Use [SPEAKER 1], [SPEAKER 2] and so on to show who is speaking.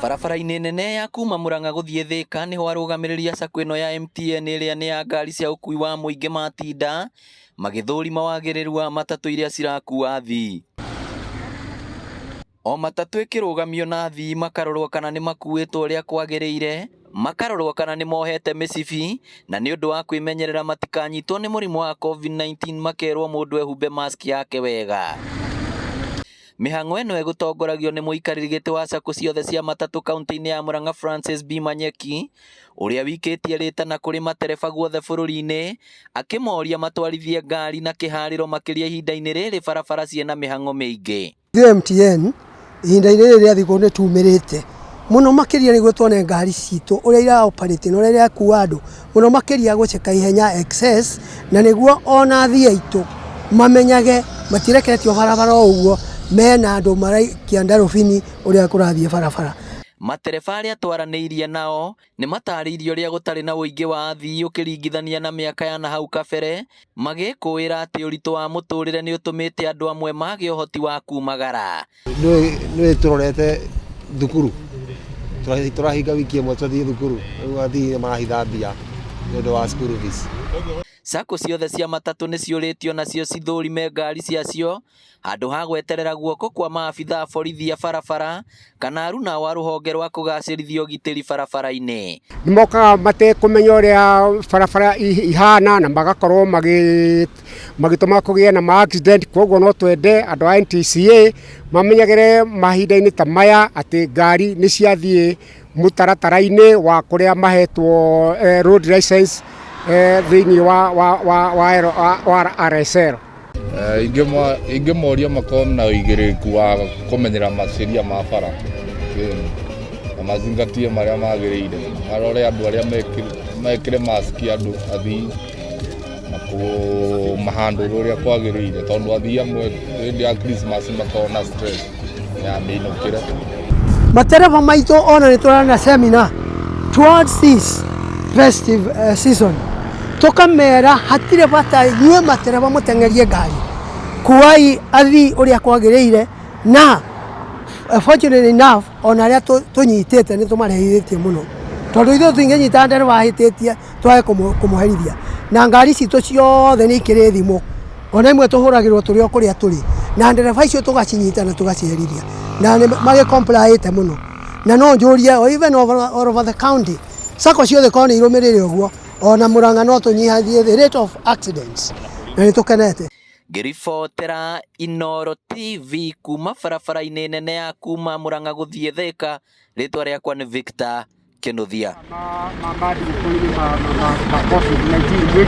[SPEAKER 1] Barabara-inĩ nene ya kuma Murang'a gũthiĩ Thika nĩho arũgamĩrĩri a sacco ĩno ya MTN ĩrĩa nĩ ya ngari cia ũkui wa mũingĩ matinda magĩthũrima wagĩrĩru wa matatũ iria cirakua athii. O matatũ ĩkĩrũgamio na athii makarorwo kana nĩ makuĩtwo ũrĩa kwagĩrĩire, makarorwo kana nĩ mohete mĩcibi na nĩ ũndũ wa kwĩmenyerera matikanyitwo nĩ mũrimũ wa COVID-19 makerwo mũndũ ehumbe mask yake wega. Mĩhang'o ĩno ĩgũtongoragio nĩ mũikarĩri gĩtĩ wa sacco ciothe cia matatũ kaunti-inĩ ya Murang'a Francis B Manyeki ũrĩa wikĩtie rĩtana kũrĩ matereba guothe bũrũri-inĩ akĩmoria matwarithie ngari na kĩharĩro makĩria ihinda-inĩ rĩrĩ barabara ciĩna mĩhang'o mĩingĩ.
[SPEAKER 2] Ithuĩ MTN ihinda-inĩ rĩrĩ rĩa thikũ nĩ tumĩrĩte mũno makĩria nĩguo tuone ngari citũ ũrĩa ira operate na ũrĩa irakua andũ mũno makĩria gũceka ihenya excess na nĩguo ona athii aitũ mamenyage matireketio barabara o ũguo mena andũ maraikia ndarũbini ũrĩa kũrathiĩ barabara.
[SPEAKER 1] Matereba arĩa twaranĩirie nao nĩ matarĩirie ũrĩa gũtarĩ na ũingĩ wa athii ũkĩringithania na mĩaka ya nahau kabere magĩkũĩra atĩ ũritũ wa mũtũrĩre nĩ ũtũmĩte andũ amwe mage ũhoti wa kumagara.
[SPEAKER 3] Nĩ tũrorete thukuru tũrahinga wiki ĩmwe tũthiĩ thukuru rĩu athii nĩ marahitha mbia nĩ ũndũ wa school fees.
[SPEAKER 1] Sacco ciothe cia matatũ nĩ ciũrĩtio nacio cithũrime ngari ciacio handũ ha gweterera guoko kwa maabitha a borithi a barabara kana aruna a rũhonge rwa kũgacĩrithia ũgitĩri barabara-inĩ.
[SPEAKER 4] Nĩ mokaga matekũmenya ũrĩa barabara ihana na magakorwo magĩtũma kũgĩe na ma accident. Koguo no twende andũ a NTSA mamenyagĩre mahinda-inĩ ta maya atĩ ngari nĩ ciathiĩ mũtaratara-inĩ wa kũrĩa mahetwo road license thĩinĩ wa RSL.
[SPEAKER 5] Ingĩmoria makorwo na ũigĩrĩrĩku wa kũmenyera maciria ma bara na mazingatie marĩa magĩrĩire, marore andũ arĩa mekĩre mask andũ athii na kũmahandũra ũrĩa kwagĩrĩire, tondũ athii amwe hĩndĩ ya Christmas makoragwo na stress ya mĩinũkĩre.
[SPEAKER 2] Matereba maitũ ona nĩ tũrana seminar towards this festive season tukamera hatirĩ bata inyuĩ matereba mũteng'erie ngari, kuai athii ũrĩa kwagĩrĩire na fortunately enough ona arĩa tũnyitĩte nĩ tũmarehithĩtie mũno tondũ ithuĩ tũtingĩnyita ndereba ahĩtĩtie twage kũmũherithia na ngari citũ ciothe nĩ ikĩrĩ thimũ ona imwe tũhũragĩrwo tũrĩ o kũrĩa tũrĩ na ndereba icio tũgacinyita na tũgaciherithia na nĩ magĩcomplyĩte mũno na no njũrie even all over the county sacco ciothe korwo nĩ irũmĩrĩre ũguo ona Murang'a no tũnyihanyihie the rate of accidents na nĩ tũkenete.
[SPEAKER 1] Ngĩribotera Inooro TV kuma barabara-inĩ nene ya kuma Murang'a gũthiĩ Thika, rĩtwa rĩakwa nĩ Victor Kĩnuthia.
[SPEAKER 4] Ma thigũkũ-inĩ ma COVID-19.